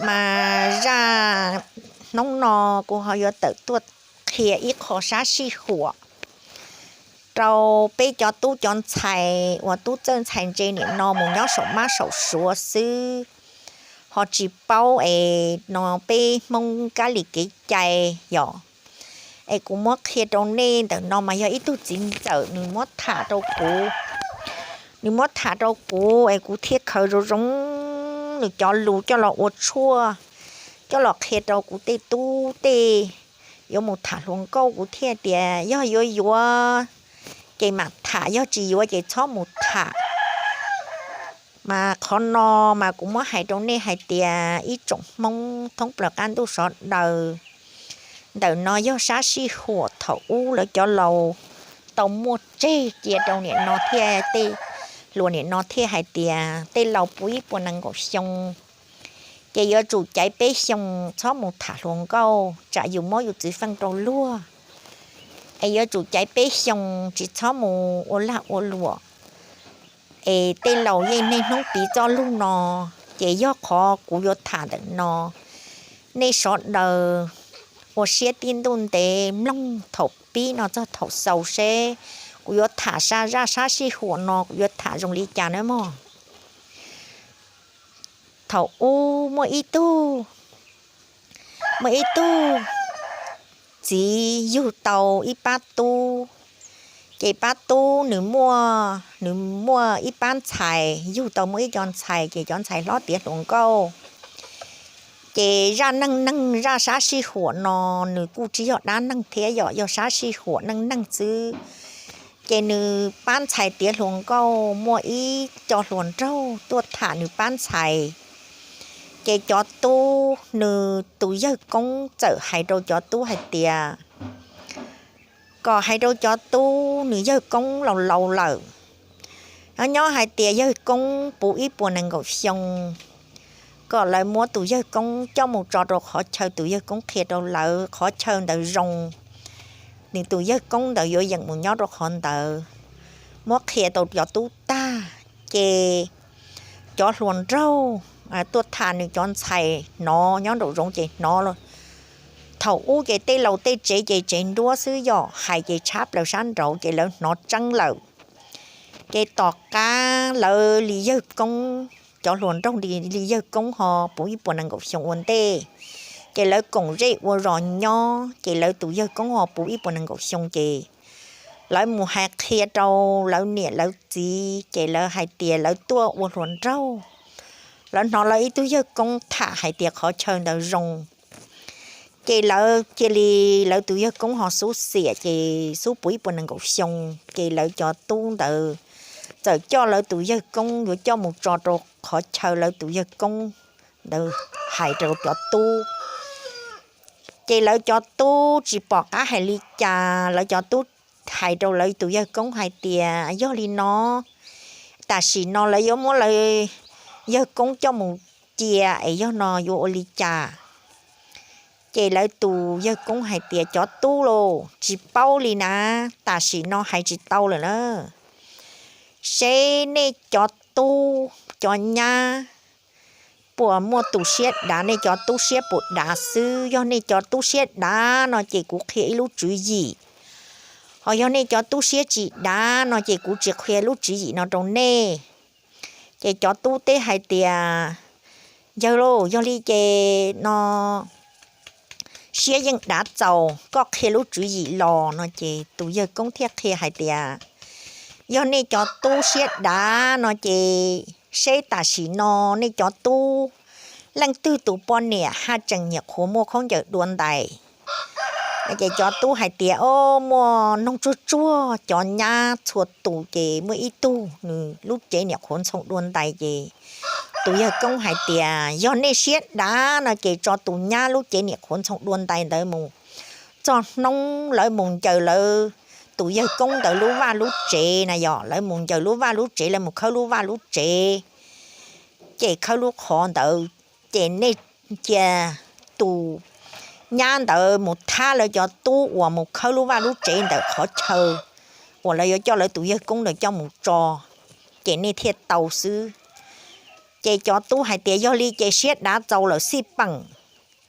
Mas zaj hnub no kuv ho yuav tawm tuaj qhia ib qho sab sij huam rau peb cov tub cov ntxhais uas tub txawj ntxhais ntse nim no mus nyob saum mab saum suav xwb, ho tsis paub es no peb Hmoob kab li kev cai yom. Es kuv muab qhia rau nej ntawm no mas yog ib tug txiv ntxawm nws muab tham rau kuv, nws muab tham rau kuv es kuv thiaj khaws zoo zoo nws cov lus coj los ua tshuaj, coj los qhia rau kuv tej tub tej yuav mus tham hluas nkauj. Kuv thiaj tias yog yuav yuav ces mam tham, yog tsis yuav ces txhob mus tham. Mas qhov no mas kuv muab hais rau nej hais tias ib tsoom Hmoob thoob plaws qab ntuj sawv daws, ntawm no yog sab sij huam thaum ub lawv cov laus tau muaj tseg cia rau nim no thiaj, tej hluas nim no thiaj hais tias tej laus puv ib puas nees nkaum xyoo ces yuav tsum caiv peb xyoo txhob mus tham hluas nkauj tsam yus muab yus txiv feej rau luag. Es yuav tsum caiv peb xyoo tsis txhob mus ua lag ua luam. Es tej laus yeej niaj hnub piv txoj lug no, ces yog qhov kuv yuav tham ntawm no. Nej sawv daws ua siab tib ntuj ntev mloog thaum pib no txog thaum xaus seb kuv yuav tham zaj sab sij huam no kuv yuav tham zoo li cas nawb mog. Thaum ub muaj ib tug, muaj ib tug txiv yug tau ib pab tub, ces pab tub nws muaj, nws muaj ib pab ntxhais, yug tau muaj ib co ntxhais, ces cov ntxhais hlob tiav hluas nkauj. Ces zaj neej neeg zaj sab sij huam no nws kuj tsis yog dab neeg thiab yom, yog sab sij huam neej neeg xwb. Ces nws pab ntxhais tiav hluas nkauj muaj ib co hluas nraug tuaj tham nws pab ntxhais. Ces cov tub, nws tus yawg koob txawm hais rau cov tub hais tias kom hais rau cov tub, nws yawg koob laus laus lawm, nyob hais tias yawg koob puv ib puas nees nkaum xyoo, kom lawv muab tus yawg koob coj mus tso rau qhov chaw tus yawg koob qhia rau lawv qhov chaw ntawd zoo, nws tus yawg koob ntawd yuav yeem mus nyob rau qhov ntawd. Muab qhia tau cov tub tag, ces cov hluas nraug tuaj tham nws cov ntxhais hnov nyob nraum zoov ces hnov. Thaum ub ces tej laus tej tsev ces tsev nruab xwb yom, hais ces tshab plaws sab nraud ces lawv hnov tseeb lawm. Ces tom qab lawv li yawg koob, cov hluas nraug li yawg koob ho puv ib puas nees nkaum xyoo ua ntej, ces lawv koom zej ua zos nyob, ces lawv tus yawg koob ho puv ib puas nees nkaum xyoo ces lawv mus hais qhia rau lawv niam lawv txiv, ces lawv hais tias lawv tuaj ua hluas nraug, lawv hnov lawv ib tug yawg koob tham hais tias qhov chaw ntawd zoo. Ces lawv cia li, lawv tus yawg koob ho xub xiam ces xub puv ib puas nees nkaum xyoo, ces lawv cov tub ntawd txawm coj lawv tus yawg koob yuav coj mus tso rau qhov chaw lawv tus yawg koob ntawd hais rau cov tub. Ces lawv cov tub tsis pom qab hais li cas, lawv cov tub hais rau lawv tus yawg koob hais tias yog li no, tam sim no lawv yuav muab lawv yawg koob coj mus cia es yog no yuav ua li cas. Ces lawv tus yawg koob hais tias cov tub los tsis paub li na, tam sim no hais tsis tau lawm na. Seb nej cov tub cov nyab puas muaj tus siab dav, nej cov tub siab puas dav xwb. Yog nej cov tub siab dav no ces kuv qhia ib lub tswv yim, ho yog nej cov tub siab tsis dav no ces kuv tsis qhia lub tswv yim no rau nej. Ces cov tub teb hais tias yawg lauj, yog li ces no siab yeej dav txaus, koj qhia lub tswv yim los no. Ces tus yawg koob thiaj qhia hais tias yog nej cov tub siab dav no ces seb tam sim no nej cov tub leej twg tus poj niam haj tseem nyiam qhuav muaj khaub ncaws dua ntais. Ces cov tub hais tias o, muaj noog tsuag tsuag cov nyab txhua tus ces muaj ib tug nws lub cev niam qhuav ntxhoo dua ntais. Ces tus yawg koob hais tias yog nej siab dav no ces tso tus nyab lub cev niam qhuav ntxhoo dua ntais ntawd mus. Txog hnub lawv mus ncaws lawv tus yawg koob ntawd lub vaj lub tsev na, yog lawv mus ncaws lub vaj lub tsev, lawv mus khawb lub vaj lub tsev, ces khawb lub qhov ntawd, ces nej cia tus nyab ntawd mus thab lawv cov tub uas mus khawb lub vaj lub tsev ntawm qhov chaw uas lawv yuav coj lawv tus yawg koob ntawd coj mus tso, ces nej thiaj tau xwb. Ces cov tub hais tias yog li ces siab dav txaus lawm xij peem.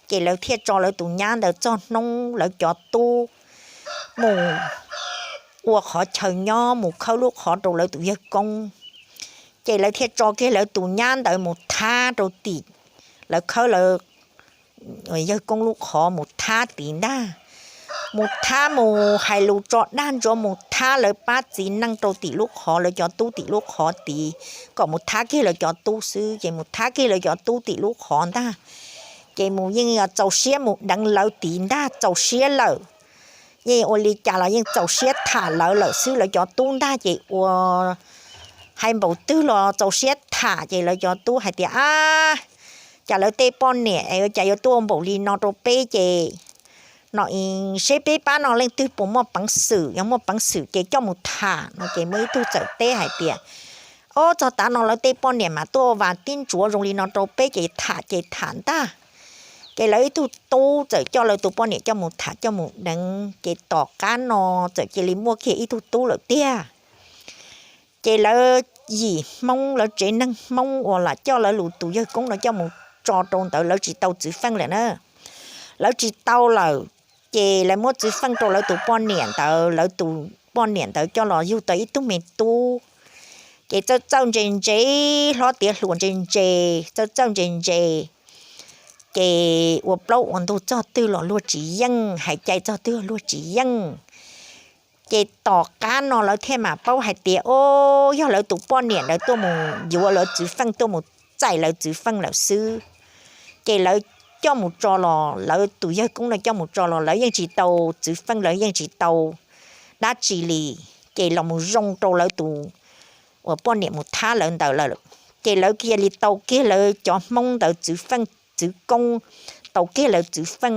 Ces lawv thiaj tso lawv tus nyab ntawd txog hnub lawv cov tub mus ua qhov chaw nyob, mus khawb lub qhov rau lawv tus yawg koob. Ces lawv thiaj tso kiag lawv tus nyab ntawd mus thab rau tim lawv khawb lawv yawg koob lub qhov mus thab tid ntag. Mus thab mus hais lus tso dag ntsuav mus thab lawv pab txiv neej rau tim lub qhov, lawv cov tub tim lub qhov tid, kom mus thab kiag lawv cov tub xwb. Ces mus thab kiag lawv cov tub tim lub qhov ntag. Ces mus yeej txaus siab mus deev lawv tid ntag, txaus siab lawm. Yeej ua li cas los yeej txaus siab tham lawv lawm xwb, lawv cov tub ntag. Ces ua hais npaum twg los txaus siab tham. Ces lawv cov tub hais tias, ab, cas lawv tej poj niam es cas yuav tuaj npaum li no rau peb. Ces no seb peb pab no leej twg puas muaj peev xwm, yog muaj peev xwm ces coj mus tham no. Ces muaj ib tug txawm teb hais tias, ob, txog tav no lawv tej poj niam mas tuaj vas tib ntsuav zoo li no rau peb, ces tham ces tham ntag. Ces lawv ib tug tub txawm coj lawv tus poj niam coj mus tham coj mus deev. Ces tom qab no txawm cia li muaj kiag ib tug tub lawm tiag. Ces lawv yim Hmoob, lawv tsev neeg Hmoob uas lam coj lawv lus tus yawg koob no coj mus tso rau ntawd lawv tsis tau txwv feej lawm na. Lawv tsis tau lawm. Ces lawv muab txwv feej rau lawv tus poj niam ntawd, lawv tus poj niam ntawd coj los yug tau ib tug me tub. Ces txawj txawj ntse ntse, hlob tiav hluas ntse ntse, txawj txawj ntse ntse. Ces ua plaub ua ntug txog twg los luag tsis yeej, hais cai txog twg luag tsis yeej. Ces tom qab no lawv thiaj mam paub hais tias, o, yog lawv tus poj niam ntawd tuaj mus yuav lawv txwv feej, tuaj mus txais lawv txwv feej lawm xwb. Ces lawv coj mus tso los lawv tus yawg koob no coj mus tso los lawv yeej tsis tau txwv feej, lawv yeej tsis tau dab tsi li. Ces los mus zoo rau lawv tus uas poj niam mus thab lawv ntawd lawm. Ces lawv cia li tau kiag lawv cov Hmoob ntawd txwv feej txwv koob, tau kiag lawv txwv feej,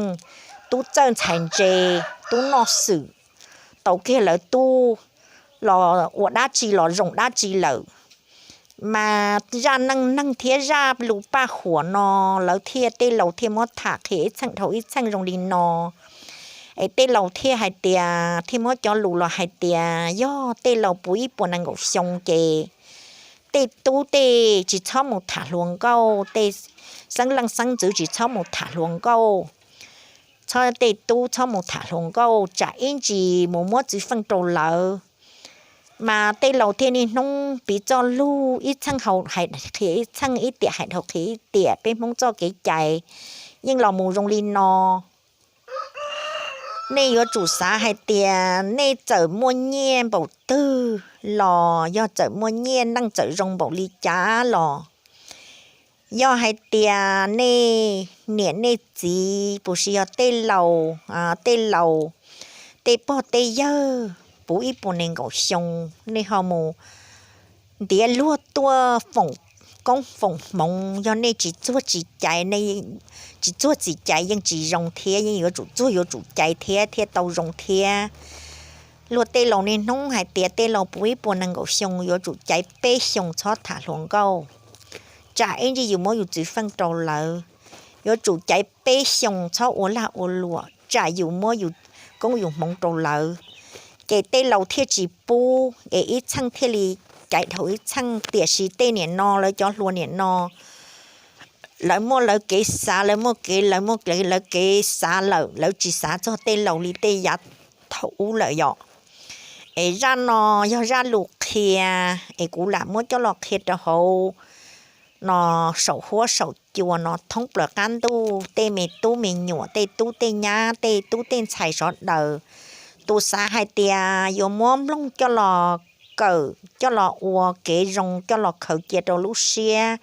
tub txawj ntxhais ntse, tub noj xwm, tau kiag lawv tub los ua dab tsi los zoo dab tsi lawm. Mas zaj neej neeg thiab zaj lus paj huam no lawv thiaj, tej laus thiaj muab tham qhia ib txheej dhau ib txheej zoo li no. Es tej laus thiaj hais tias, thiaj muab cov lus los hais tias yog tej laus puv ib puas nees nkaum xyoo ces tej tub tej tsis txhob mus tham hluas nkauj, tej xeeb leej xeeb ntxwv tsis txhob mus tham hluas nkauj, txhob, tej tub txhob mus tham hluas nkauj tsam ib ntsis mus muab txwv feej rau lawv. Mas tej laus thiaj niaj hnub piv txoj lug ib txheej hau hais qhia ib txheej, ib tiam hais dhau qhia ib tiam, peb Hmoob txoj kev cai yeej los mus zoo li no. Nej yuav tsum xav hais tias nej txawm muaj nyiaj npaum twg los yog txawm muaj nyiaj neej txawm zoo npaum li cas los, yog hais tias nej niam nej txiv puas sis yog tej laus, tej laus, tej pog tej yawg puv ib puas nees nkaum xyoo, nej ho mus ntiav luag tuaj foom koob foom hmoov, yog nej tsis txuag tsis caiv, tsis txuag tsis caiv yeej tsis zoo thiab, yeej yuav tsum txuag yuav tsum caiv thiab thiaj tau zoo thiab. Luag tej laus niaj hnub hais tias tej laus puv ib puas nees nkaum xyoo yuav tsum caiv peb xyoos txhob tham hluas nkauj, tsam ib ntsis yus muab yus txwv feej rau lawv. Yuav tsum caiv peb xyoos txhob ua lag ua luam tsam yus muab yus koob yus hmoov rau lawv. Ces tej laus thiaj tsis pub es ib txheej thiaj li caiv dhau ib txheej, tiam sis tej niam no lawv cov hluas niam no lawv muaj lawv kev xav, lawv muaj kev, lawv muaj lawv kev xav lawm, lawv tsis xav txog tej laus li tej yav thaum ub lawm yom. Es zaj no yog zaj lus qhia es kuv lam muab coj los qhia rau hauv no saum huab saum cua no thoob plaws qab ntuj, tej me tub me nyuam, tej tub tej nyab, tej tub tej ntxhais sawv daws, tus xav hais tias yuav muab mloog coj los kawm coj los ua kev zoo coj los khaws cia rau lub siab,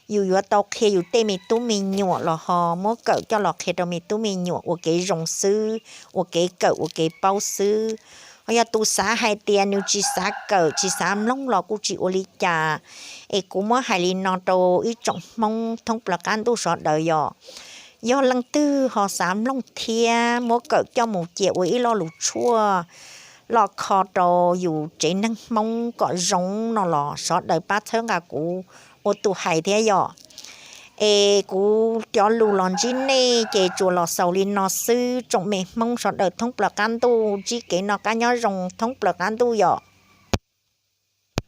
yus yuav tau qhia yus tej me tub me nyuam los ho muab kawm coj los qhia rau me tub me nyuam ua kev zoo xwb, ua kev kawm ua kev paub xwb. Ho yog tus xav hais tias nws tsis xav kawm tsis xav mloog los kuj tsis ua li cas. Es kuv muab hais li no rau ib tsoom Hmoob thoob plaws qab ntuj sawv daws yom, yog leej twg ho xav mloog thiab muab kawm coj mus cia ua ib lo lus tshuaj loj kho rau yus tsev neeg Hmoob kom zoo no los sawv daws pab txhawb nqa kuv ua tus hais thiab yom. Es kuv cov lus los ntsib nej ces tsuas los xaus li no xwb, tsoom me Hmoob sawv daws thoob plaws qab ntuj ntsib kev noj qab nyob zoo thoob plaws qab ntuj yom.